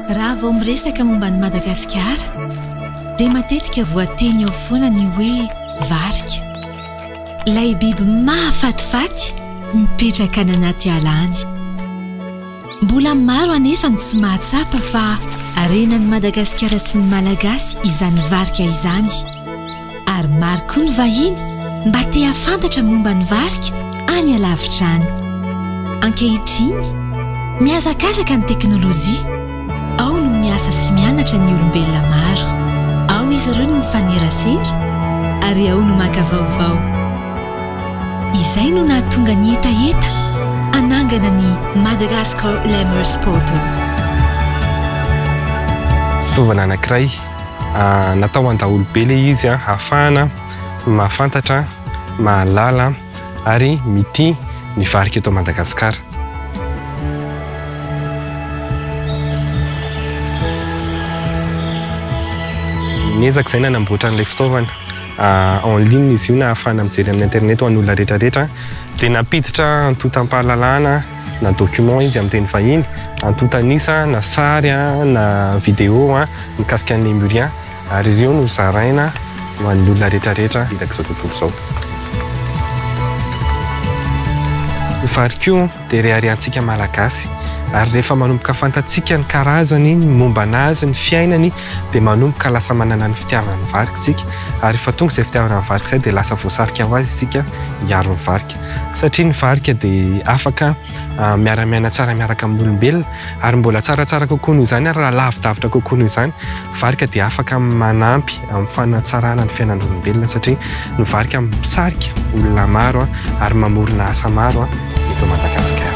Raha vao miresaka momba an'i Madagasikara dia matetika voateny eo foana ny hoe varika. Ilay biby mahafatifaty mipetraka any anaty ala any. Mbola maro anefa ny tsy mahatsapa fa harenan'i Madagasikara sy ny Malagasy izany varika izany. Ary maro koa ny vahiny mba te hahafantatra momba ny varika any alavitra any. Ankehitriny, mihazakazaka ny teknolojia. Ao no miasa sy mianatra ny olombelona maro. Ao izy ireo no mifanerasera ary ao no maka vaovao. Izay no nahatonga ny hetaheta hanangana ny Madagascar Lemurs Portal. Fitaovana anankiray natao ho an-daholobe ilay izy ahafahana mahafantatra, mahalala ary mitia ny varika eto Madagasikara. Niezaka izay nanamboatra an'ilay fitaovana. En ligne izy io na ahafahana mijery amin'ny internet ho an'ny olona rehetra rehetra. Dia nampiditra antontam-pahalalana na document izy amin'ny teny vahiny, antontan'isa na sary na vidéo mikasika ny Lémurien ary ireo no zaraina ho an'ny olona rehetra rehetra erak'izao tontolo izao. Ny vary koa dia reharehantsika Malagasy ary rehefa manomboka fantatsika ny karazany, ny momba anazy, ny fiainany dia manomboka lasa manana ny fitiavana ny varika isika ary rehefa tonga izay fitiavana ny varika izay dia lasa voasarika ho azy isika hiaro ny varika satria ny varika dia afaka miara-miaina tsara miaraka amin'ny olombelona ary mbola tsaratsara kokoa noho izany ary raha lavidavitra kokoa noho izany varika dia afaka manampy amin'ny fanatsarana ny fiainan'olombelona satria ny varika misarika olona maro ary mamorona asa maro eto Madagasikara.